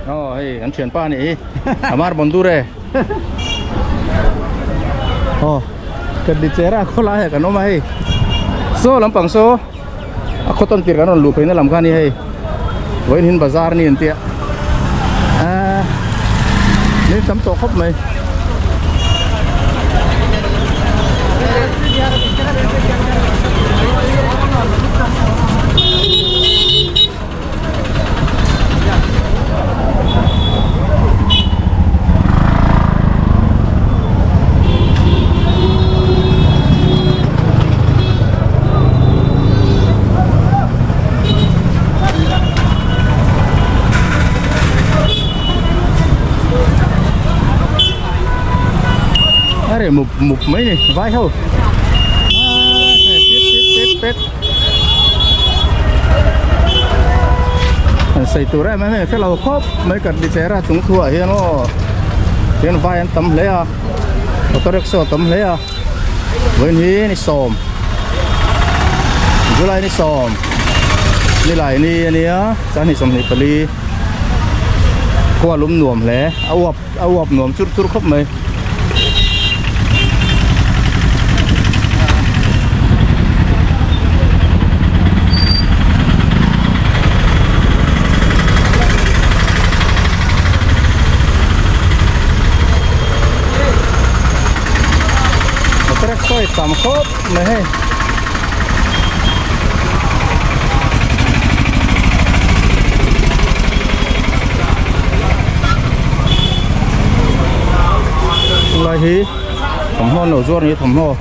Aw hei kan thianpa a nih hi Amar Bondure aw Katlichera khawlai ah kan awm a hei saw lampang saw a khaw tawn tir kan rawn luh phei na lam kha a ni hei vawiin hin bazar a ni an tia aaa ni tam tawh khawp mai. A reh mup mup mai ni vai ho pet pet pet an sawi tur em em a hre lo khawp mai kan ti chera chung thu ah hian aw hian vai an tam hle a auto rickshaw a tam hle a vawiin hi ni sawm July ni sawm nilai ni a nia sanghnih 24 khua lum nuam hle a uap a uap nuam chur chur khawp mai. Sawi tam khawp mai hei. Chulai hi thawmhnaw an lo zuar a ni thawmhnaw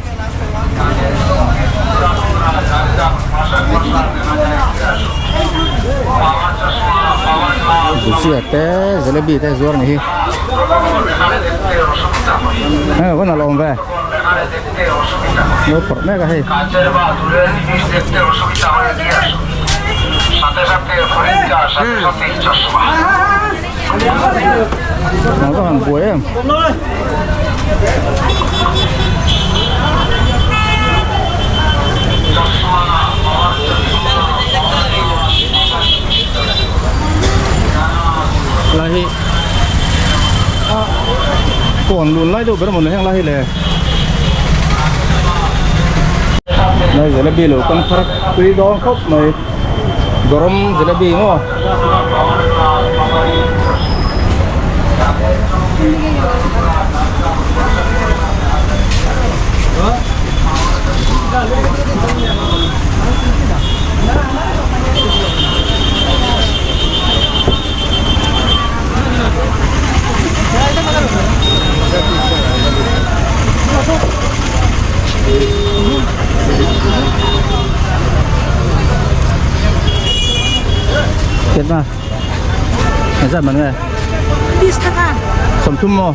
bhujia te jalebi te zuar a ni hi hei a van alawm ve. Lo phawrh mek a hei. Nang ka han buai em. Lai hi a kawn lun lai deuh ber a maw ni heng lai hi le. Lai jalebi lo kawng thar tui dawn khawp mai garam jalebi maw. Thiệt mà Làm sao mà nghe Sầm thum mò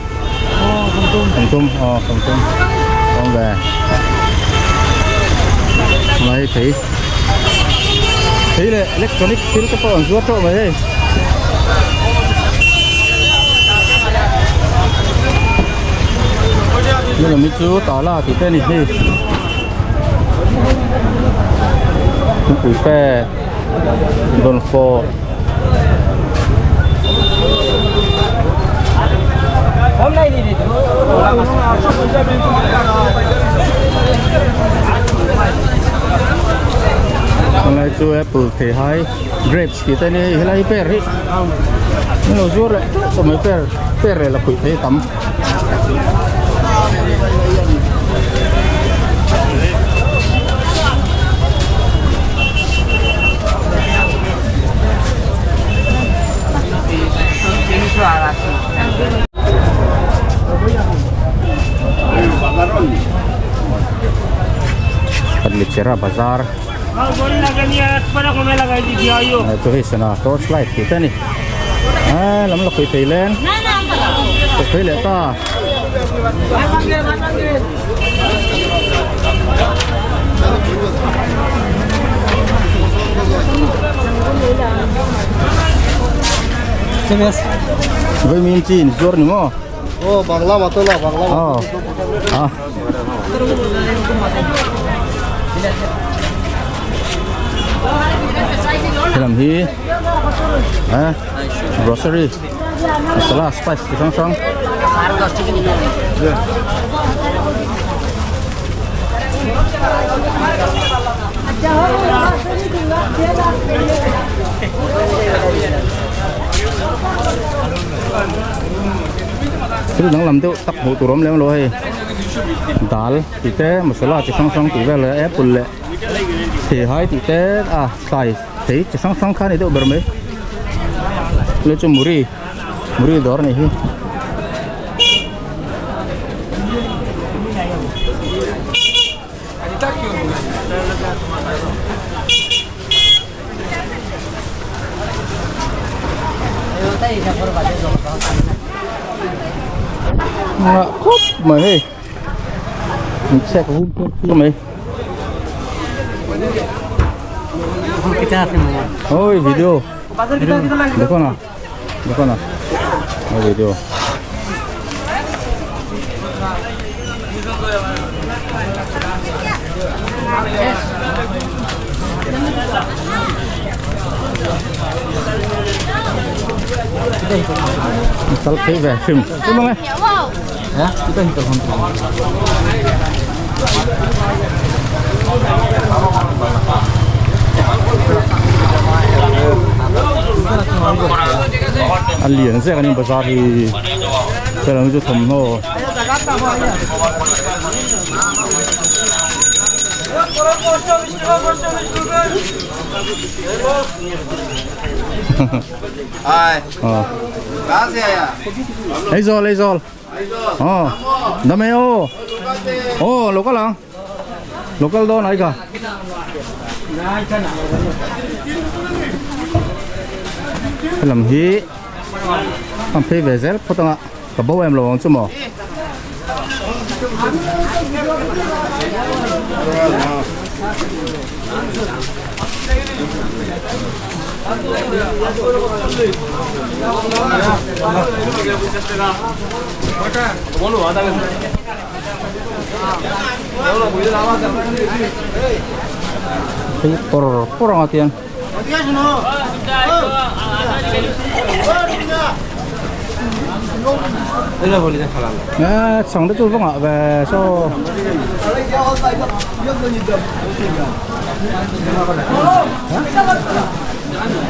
Sầm thum Ờ sầm thum Con về Lấy thấy Thấy là electronic thil te pawh an zuar tawh mai hei. Hemi hi chu tala tih te a ni hei. Thingpui fe dawnfawh. Helai chu apple thei hai grapes tih te a ni hei helai hi per hi an lo zuar leh teuh tawh mai per per leh lakhuih thei a tam. Lichera bazar chu hei sana torch light tih te a ni a lam la khawi thei leng ka khawi leh ta. Vawimim chi in zuar ni maw? Oh, Bangla mato la, Bangla Oh. Ah. Helam hi eh grocery masala spice chi hrang hrang thil danglam deuh tak hmuh tur awm lem lo hei dal tih te masala chi hrang hrang tih vel leh apple leh theihai tih te a thlai thei chi hrang hrang kha a ni deuh ber mai le chu muri muri dawr a nih hi. Ngah khawp mai hei an chek vum thur thur mai ôi video দেখো না দেখো না video Kal phei ve hrim chu mang e A lian zek a ni bazar hi helam chu thawmhnaw Aizawl Aizawl Aw dam e aw aw lo kal ang lo kal dawn ai ka helam hi an phei ve zel phawt anga ka bo em lo ang chu maw. Phei pawr pawr anga tiang. Nè, chàng đó chú vong ạ về cho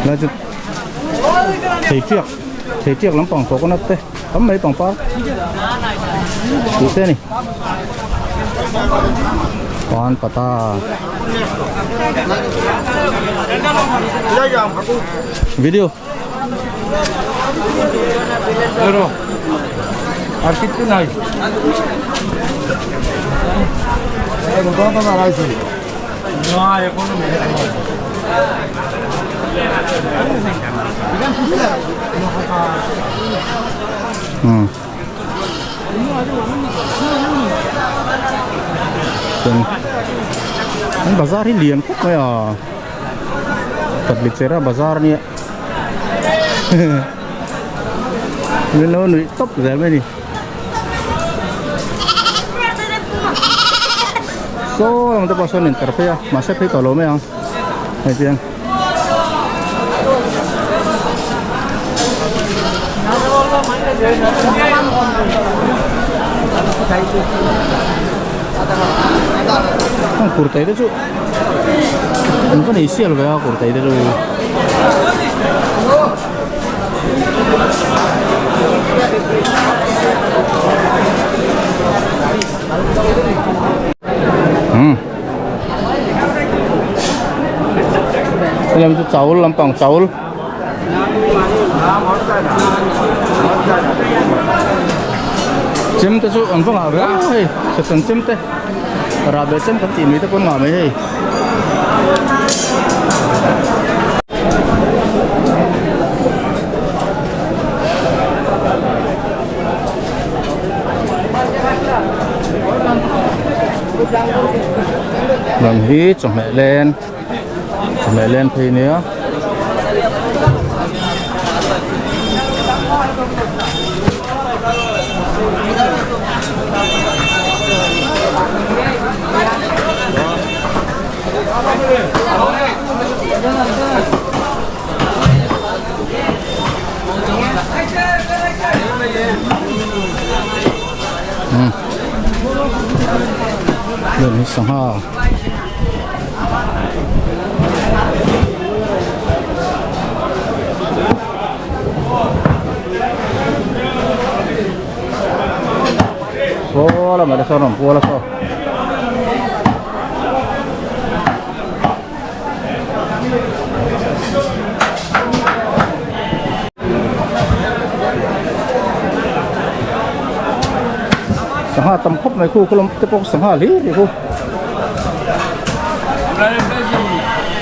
là chú thầy trước thầy trước lắm bằng có con nắp tê tắm mấy bằng par chú tê này pan pata video আর কিচ্ছু নাই Chuan an bazar hi lian khawp mai a Katlichera bazar nia min lo nuih tawp zel mai a ni saw lam te pawh sawn inter phei a mahse phei tawh lo mai ang hei chian. Kurtai te chu an va nei sial ve a kurtai te chu. Umm helam chu chawl lampang chawl chem te chu an va ngah ve a hei sawchhan chem te rahbeh chem kan tih mai te pawh an ngah mai hei. Lam hi chawhmeh len chawhmeh len phei nia. Umm heng hi sangha saw lamah te sawn a rawn kual a saw. Sangha tam khawp mai khu khawlam te pawh sangha hlir hi khu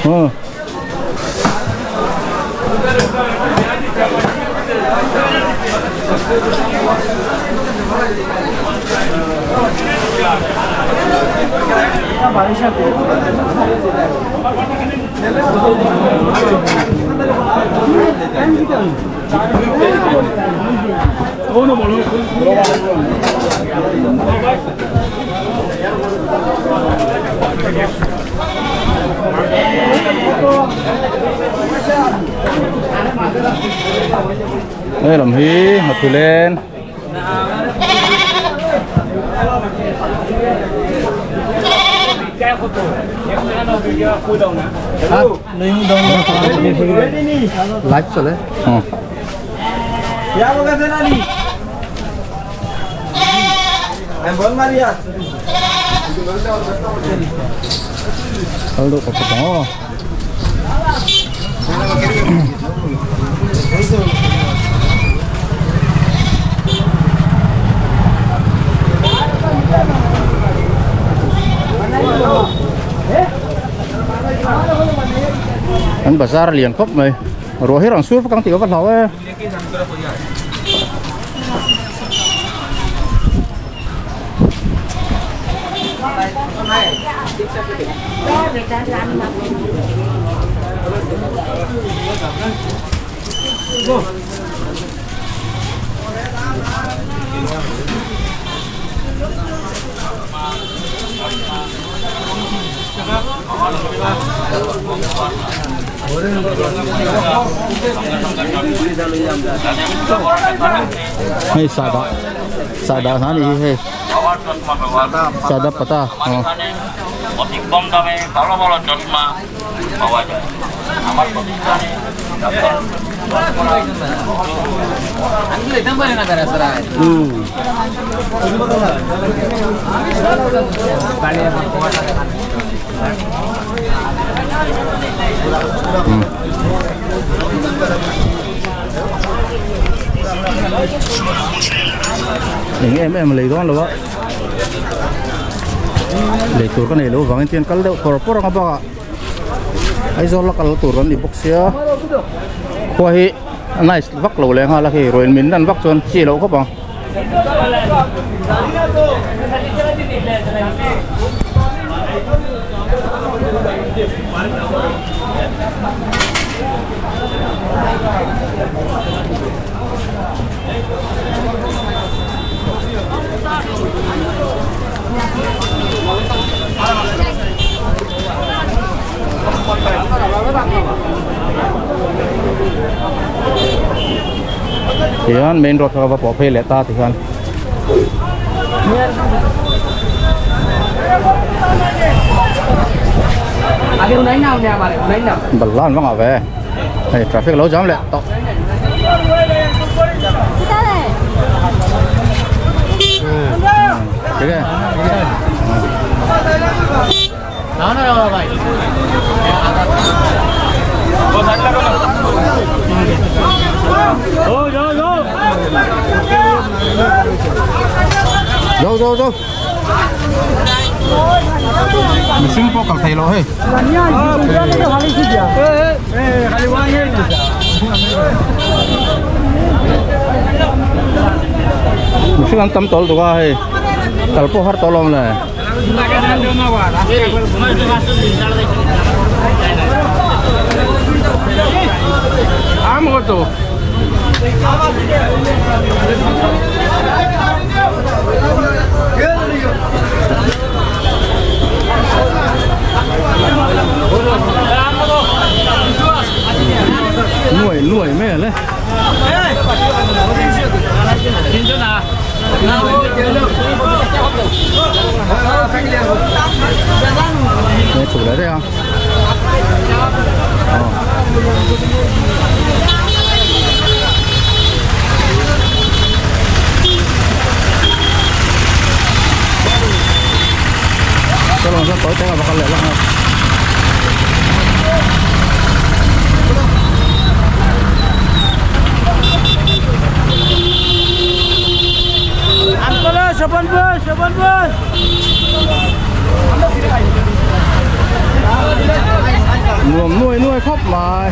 hmm. Hei lam hi nghathu len Live চলে হুম Halo kau potong. An bazar lian khawp mai ruah hi rawn sur vak ang tih ka va hlau e. Hei sahdah sahdah hna a nih hi hei sahdah pata aw. Eng em em lei dawn lo a lei tur ka nei lo vangin tian kal deuh pawr pawr ang a bakah Aizawl a kal tur kan ni bawk sia khua hi a nice vak lo leh nghal a hei ruain min lan vak chuan chi loh khawp ang. Tihian main road kha va pawh phei leh ta tikhan balhla an va ngah ve hei traffic lo jam leh tawh. Go go go. Mihring pawh kal thei lo hei. Mihring an tam tawlh tuk a hei. Kal pawh har tawh lo le. Nuai nuai mai le. Nge chhuk leh daih a aw. Saw lamah chuan tawi tawk a va kal leh lawk a. Nuam nuai nuai khawp mai.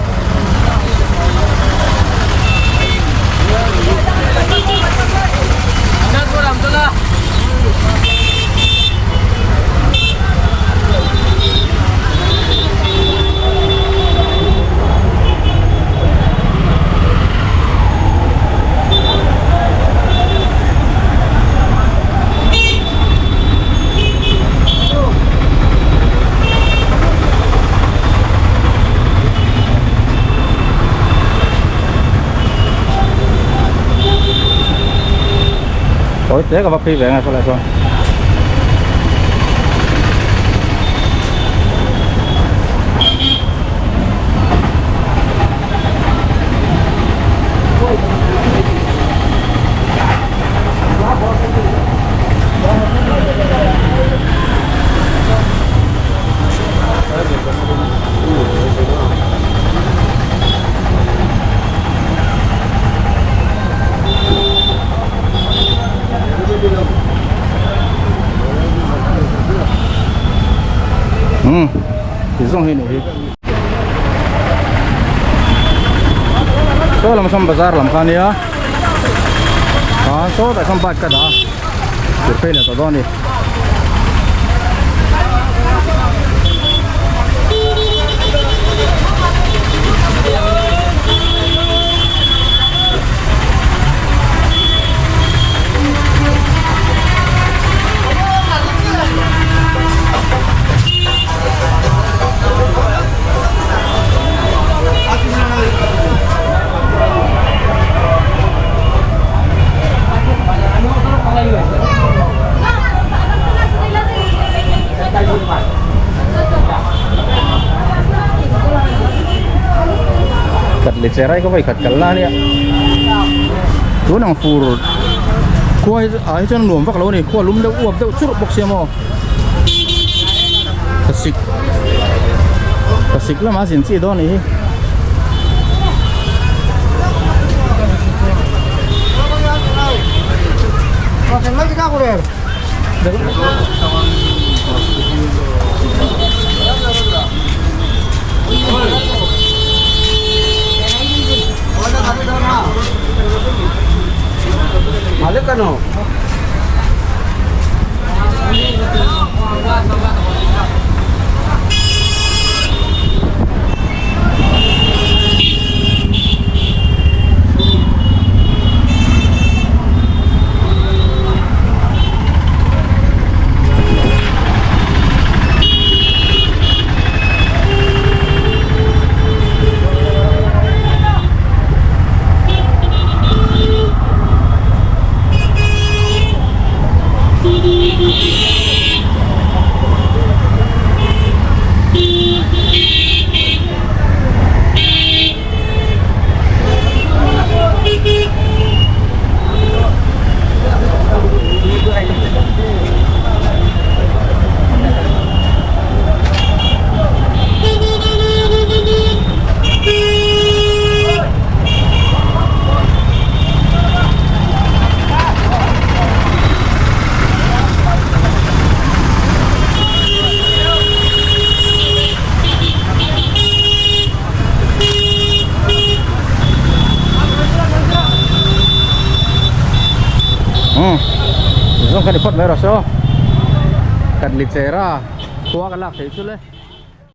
Tawi te ka va phei ve ang e khawlai chuan. Um ti zawng hi ni hi saw lam sawn bazar lam kha ania ah sawtah sawn bike ka dah a tur phei leh tawh dawn a ni. Katli cherai ka vawi khat kal la ania tun ang fur khua hi ah hi chuan nuam vak lo a ni khua lum deuh uap deuh churh bawk sia maw thlasik thlasik lamah a zin chi dawn a nih hi. Umm zawng kha ni phawt mai rawh se aw katli chera khua ka lak theih chu le.